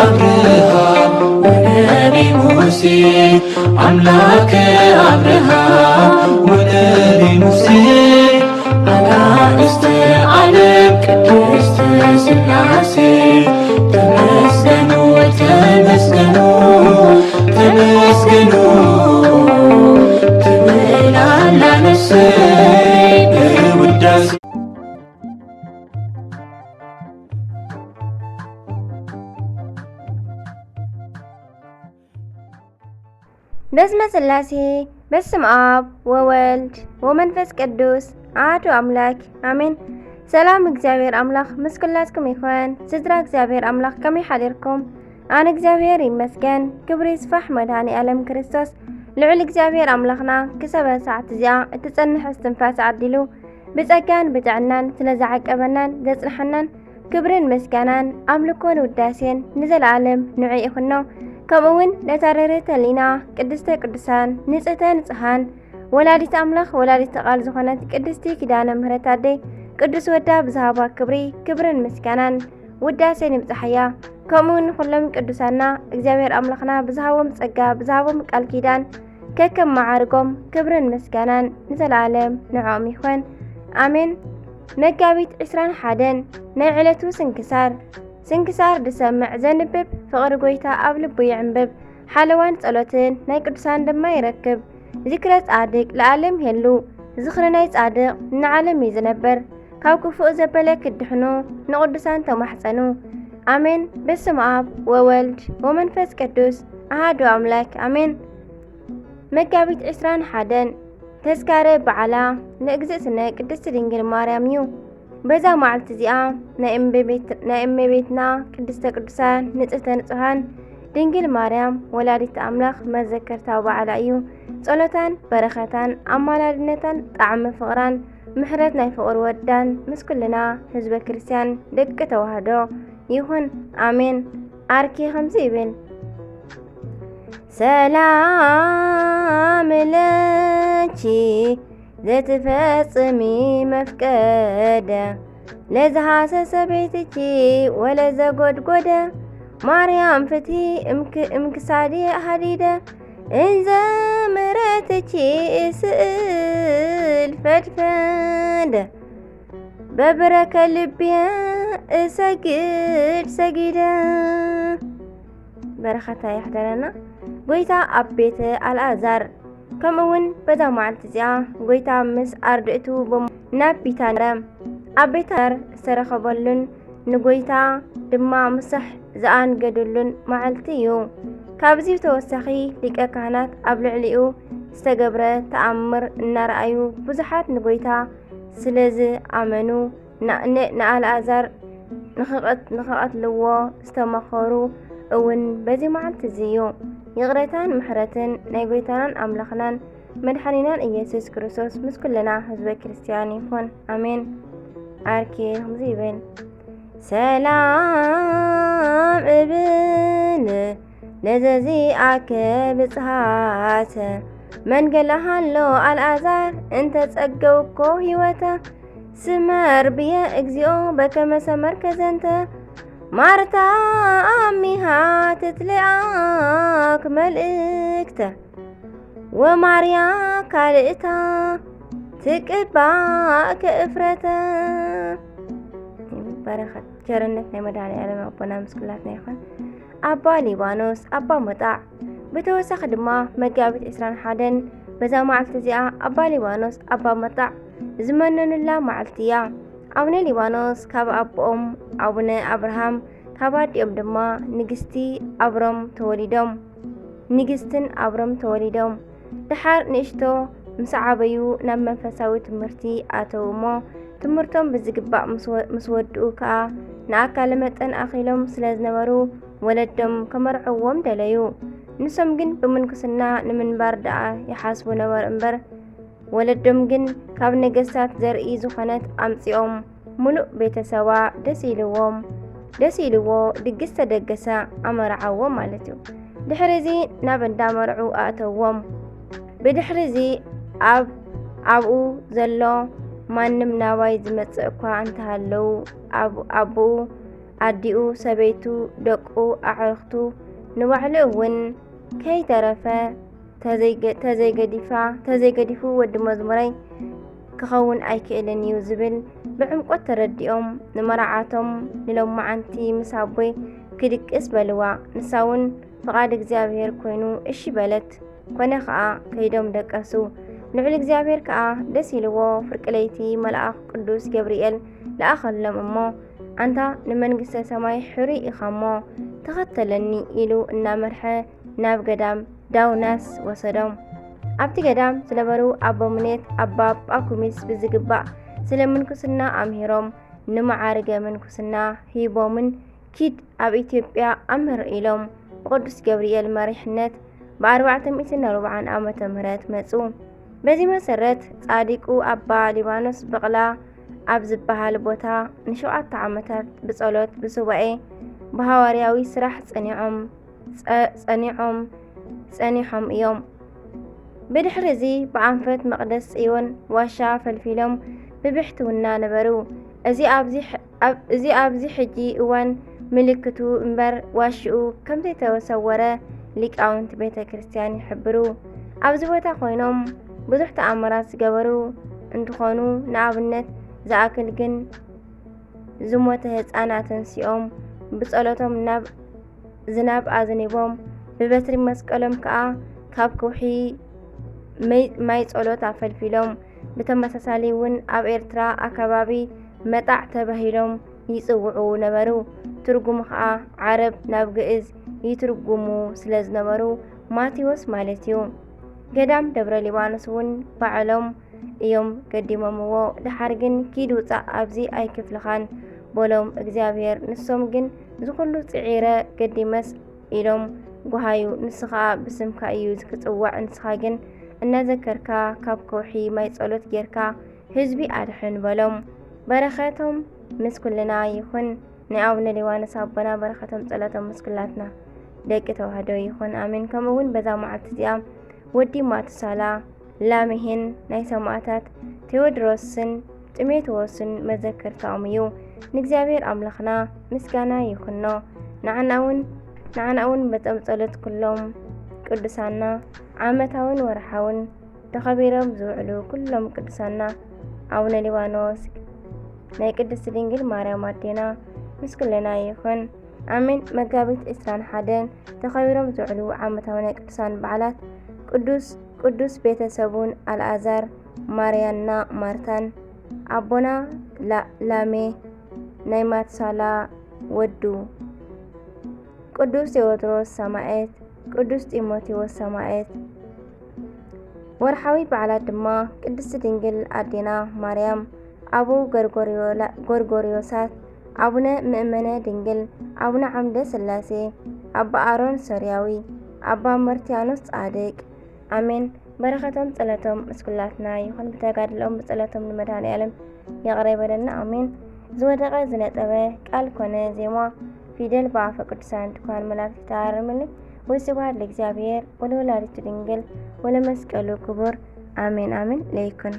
አብርሃም ወነቢ ሙሴ፣ አምላከ አብርሃም ወነቢ ሙሴ፣ አጋእዝተ ዓለም ቅድስት ሥላሴ፣ ተመስገኑ፣ ተመስገኑ፣ ተመስገኑ ትብል ኣላ ነፍሰይ በውዳሴ። በስመ ሥላሴ፣ በስመ አብ ወወልድ ወመንፈስ ቅዱስ አሐዱ አምላክ አሜን። ሰላም እግዚኣብሔር ኣምላኽ ምስ ኩላትኩም ይኹን። ስድራ እግዚኣብሔር ኣምላኽ ከመይ ሓዲርኩም? ኣነ እግዚኣብሔር ይመስገን። ክብሪ ይስፋሕ መድኃኔ ዓለም ክርስቶስ። ልዑል እግዚኣብሔር ኣምላኽና ክሰበ ሰዓት እዚኣ እትጸንሕ እስትንፋስ ዓዲሉ ብጸጋን ብጥዕናን ስለ ዝዓቀበናን ዘጽንሐናን ክብርን ምስጋናን ኣምልኮን ውዳሴን ንዘለዓለም ንዑ ይኹኖ። ከምኡ እውን ነታ ርህርህተ ህሊና ቅድስተ ቅዱሳን ንጽህተ ንጹሃን ወላዲት ኣምላኽ ወላዲት ቃል ዝኾነት ቅድስቲ ኪዳነ ምሕረት ኣደይ ቅዱስ ወዳ ብዝሃባ ክብሪ ክብርን ምስጋናን ውዳሴን ይብጽሓያ። ከምኡ ንኹሎም ቅዱሳና እግዚኣብሔር ኣምላኽና ብዝሃቦም ጸጋ ብዝሃቦም ቃል ኪዳን ከከም መዓርጎም ክብርን ምስጋናን ንዘለዓለም ንዕኦም ይኹን። ኣሜን። መጋቢት ዕስራን ሓደን ናይ ዕለቱ ስንክሳር። ስንክሳር ዝሰምዕ ዘንብብ ፍቕሪ ጎይታ ኣብ ልቡ ይዕንብብ። ሓለዋን ጸሎትን ናይ ቅዱሳን ድማ ይረክብ። ዝክረ ጻድቅ ለዓለም ይሄሉ። ዝኽሪ ናይ ጻድቅ ንዓለም እዩ ዝነብር። ካብ ክፉእ ዘበለ ክድሕኑ ንቅዱሳን ተማሕጸኑ። ኣሜን። በስመ አብ ወወልድ ወመንፈስ ቅዱስ አሐዱ አምላክ አሜን። መጋቢት ዕስራን ሓደን ተስካረ በዓላ ንእግዝእትነ ቅድስት ድንግል ማርያም እዩ። በዛ መዓልቲ እዚኣ ናይ እመቤት-፣ ናይ እመቤትና ቅድስተ ቅዱሳን ንጽህተ ንጹሃን ድንግል ማርያም ወላዲት ኣምላኽ መዘከርታ በዓላ እዩ። ጸሎታን በረኸታን ኣማላድነታን ጣዕሚ ፍቕራን ምሕረት ናይ ፍቕሪ ወዳን ምስ ኩልና ህዝበ ክርስቲያን ደቂ ተዋህዶ ይኹን። ኣሜን። ኣርኬ ከምዚ ይብል። ሰላም ለኪ ዘትፈጽሚ መፍቀደ ለዝሃሰሰ ቤትኪ ወለዘጎድጎደ ማርያም ፍትሒ እምክ-፣ እምክሳዲ ሃዲደ እንዘ ምሕረትኪ ስእል ፈድፈደ በብረከ ልብየ እሰግድ ሰጊደ። በረኸታ ይሕደረና። ጎይታ ኣብ ቤተ ኣልኣዛር። ከምኡ እውን በዛ መዓልቲ እዚኣ ጎይታ ምስ ኣርድእቱ ብሞ-፣ ናብ ቢታንያ ኣብ ቤታንያ ዝተረኸበሉን ንጎይታ ድማ ምሳሕ ዝኣንገዱሉን መዓልቲ እዩ። ካብዚ ብተወሳኺ ሊቀ ካህናት ኣብ ልዕሊኡ ዝተገብረ ተኣምር እናረኣዩ ብዙሓት ንጎይታ ስለ ዝኣመኑ ን-፣ ን-፣ ንኣልኣዛር ንኽቐት-፣ ንኽቐትልዎ ዝተመኸሩ እውን በዚ መዓልቲ እዚ እዩ። ይቕሬታን ምሕረትን ናይ ጎይታናን ኣምላኽናን መድሓኒናን ኢየሱስ ክርስቶስ ምስ ኩልና ህዝበ ክርስቲያን ይኹን። ኣሜን። ኣርኬ ከምዚ ይብል። ሰላም እብል ለዘዚኣከ ብጽሓተ መንገለ ሃሎ ኣልኣዛር እንተ ጸገውኮ ህይወተ ስመር ብየ እግዚኦ በከመ ሰመርከ ዘንተ ማርታ ኣሚሃ ትትልኣክ መልእክተ ወማርያ ካልእታ ትቅባእ ከእፍረተ። በረኸት ቸርነት ናይ መድኃኔዓለም ኣቦና ምስ ኩላትና ይኹን። ኣባ ሊባኖስ ኣባ መጣዕ። ብተወሳኺ ድማ መጋቢት ዕስራን ሓደን በዛ መዓልቲ እዚኣ ኣባ ሊባኖስ ኣባ መጣዕ ዝመነኑላ መዓልቲ እያ። ኣቡነ ሊባኖስ ካብ ኣቦኦም ኣቡነ ኣብርሃም ካብ ኣዲኦም ድማ ንግስቲ ኣብሮም ተወሊዶም። ንግስትን ኣብሮም ተወሊዶም። ደሓር ንእሽቶ ምስ ዓበዩ ናብ መንፈሳዊ ትምህርቲ ኣተዉ እሞ ትምህርቶም ብዝግባእ ምስ ወ-፣ ምስ ወድኡ ከኣ ንኣካለ መጠን ኣኺሎም ስለ ዝነበሩ ወለዶም ከመርዕዎም ደለዩ። ንሶም ግን ብምንኩስና ንምንባር ደኣ ይሓስቡ ነበሩ እምበር ወለዶም ግን ካብ ነገስታት ዘርኢ ዝኾነት ኣምጺኦም ምሉእ ቤተሰባ ደስ ኢልዎም፣ ደስ ኢልዎ ድግስ ተደገሰ፣ ኣመርዓዎ ማለት እዩ። ድሕሪ እዚ ናብ እንዳ መርዑ ኣእተዎም። ብድሕሪ እዚ ኣብ-፣ ኣብኡ ዘሎ ማንም ናባይ ዝመጽእ እኳ እንተሃለዉ ኣብ-፣ ኣቦኡ ኣዲኡ፣ ሰበይቱ፣ ደቁ፣ ኣዕርኽቱ፣ ንባዕሉ እውን ከይተረፈ ተዘይገ-፣ ተዘይገዲፋ፣ ተዘይገዲፉ ወዲ መዝሙረይ ክኸውን ኣይክእልን እዩ ዝብል ብዕምቆት ተረዲኦም፣ ንመርዓቶም ንሎማዓንቲ ምስ ኣቦይ ክድቅስ በልዋ። ንሳ እውን ፍቓድ እግዚኣብሔር ኮይኑ እሺ በለት። ኮነ ኸኣ፣ ከይዶም ደቀሱ። ልዑል እግዚኣብሔር ከኣ ደስ ኢልዎ፣ ፍርቂ ለይቲ መልኣኽ ቅዱስ ገብርኤል ለኣኸሎም እሞ፣ ኣንታ ንመንግስተ ሰማይ ሕሩይ ኢኻ እሞ፣ ተኸተለኒ ኢሉ እናመርሐ ናብ ገዳም ዳውናስ ወሰዶም። ኣብቲ ገዳም ዝነበሩ ኣቦ ምኔት ኣባ ጳኩሚስ ብዝግባእ ስለ ምንኩስና ኣምሂሮም፣ ንመዓርገ ምንኩስና ሂቦምን፣ ኪድ ኣብ ኢትዮጵያ ኣምህር ኢሎም ብቅዱስ ገብርኤል መሪሕነት ብ ኣርባዕተ ሚእትን ኣርባዓን ዓመተ ምህረት መጹ። በዚ መሰረት ጻዲቁ ኣባ ሊባኖስ በቕላ ኣብ ዝበሃል ቦታ ንሸውዓተ ዓመታት ብጸሎት፣ ብሱባኤ፣ ብሃዋርያዊ ስራሕ ጸኒዖም፣ ጸ-፣ ጸኒዖም፣ ጸኒሖም እዮም። ብድሕሪ እዚ ብኣንፈት መቕደስ ጽዮን ዋሻ ፈልፊሎም ብብሕትውና ነበሩ። እዚ ኣብዚ ሕ-፣ ኣብ-፣ እዚ ኣብዚ ሕጂ እዋን ምልክቱ እምበር ዋሽኡ ከም ዘይተሰወረ ሊቃውንቲ ቤተ ክርስቲያን ይሕብሩ። ኣብዚ ቦታ ኮይኖም ብዙሕ ተኣምራት ዝገበሩ እንትኾኑ፣ ንኣብነት ዝኣክል ግን ዝሞተ ህፃን ኣተንሲኦም፣ ብጸሎቶም ናብ ዝናብ ኣዝኒቦም፣ ብበትሪ መስቀሎም ከኣ ካብ ከውሒ መይ-፣ ማይ ጸሎት ኣፈልፊሎም። ብተመሳሳሊ እውን ኣብ ኤርትራ ኣከባቢ መጣዕ ተባሂሎም ይጽውዑ ነበሩ። ትርጉሙ ከኣ ዓረብ ናብ ግእዝ ይትርጉሙ ስለ ዝነበሩ ማቴዎስ ማለት እዩ። ገዳም ደብረ ሊባኖስ እውን ባዕሎም እዮም ገዲሞምዎ። ደሓር ግን ኪድ ውጻእ ኣብዚ ኣይክፍልኻን በሎም እግዚኣብሔር። ንሶም ግን እዚ ኩሉ ጽዒረ ገዲመስ ኢሎም ጓሃዩ። ንሱ ኸኣ ብስምካ እዩ ክጽዋዕ፣ ንስኻ ግን እናዘከርካ ካብ ከውሒ ማይ ጸሎት ጌርካ ህዝቢ ኣድሕን በሎም። በረኸቶም ምስ ኩልና ይኹን። ናይ ኣቡነ ሊባኖስ ኣቦና በረኸቶም ጸሎቶም ምስ ኩላትና ደቂ ተዋህዶ ይኹን፣ ኣሜን። ከምኡ እውን በዛ መዓልቲ እዚኣ ወዲ ማቱሳላ፣ ላሜሄን ናይ ሰማእታት ቴዎድሮስን ጢሞቴዎስን መዘከርታኦም እዩ። ንእግዚኣብሔር ኣምላኽና ምስጋና ይኹኖ። ንዓና እውን፣ ንዓና እውን በጾም ጸሎት ኩሎም ቅዱሳና ዓመታውን ወርሓውን ተኸቢሮም ዝውዕሉ ኩሎም ቅዱሳና፣ ኣቡነ ሊባኖስ፣ ናይ ቅድስት ድንግል ማርያም ኣዴና ምስ ኩልና ይኹን። ኣሜን። መጋቢት ዕስራን ሓደን ተኸቢሮም ዝውዕሉ ዓመታዊ ናይ ቅዱሳን በዓላት ቅዱስ፣ ቅዱስ ቤተሰቡን ኣልኣዛር፣ ማርያና ማርታን፣ ኣቦና ላ-፣ ላሜ፣ ናይ ማትሳላ ወዱ፣ ቅዱስ ቴዎድሮስ ሰማዕት፣ ቅዱስ ጢሞቴዎስ ሰማዕት። ወርሓዊ በዓላት ድማ ቅድስቲ ድንግል ኣዴና ማርያም፣ ኣበው ገርጎርዮ-፣ ጎርጎርዮሳት፣ ኣቡነ ምእመነ ድንግል፣ ኣቡነ ዓምደ ሥላሴ፣ ኣባ ኣሮን ሶርያዊ፣ ኣባ መርትያኖስ ጻድቅ። ኣሜን። በረኸቶም ጸሎቶም ምስ ኩላትና ይኹን። ብተጋድሎም ብጸሎቶም ንመድኃኔ ዓለም ይቕረ ይበለና። ኣሜን። ዝወደቐ ዝነጠበ ቃል ኮነ ዜማ ፊደል ብኣፈ ቅዱሳን ድኳን መላእክት ይተኣረምልኝ። ወስብሐት ለእግዚኣብሔር ወለወላዲቱ ድንግል ወለመስቀሉ ክቡር። ኣሜን፣ ኣሜን። ለይኩን።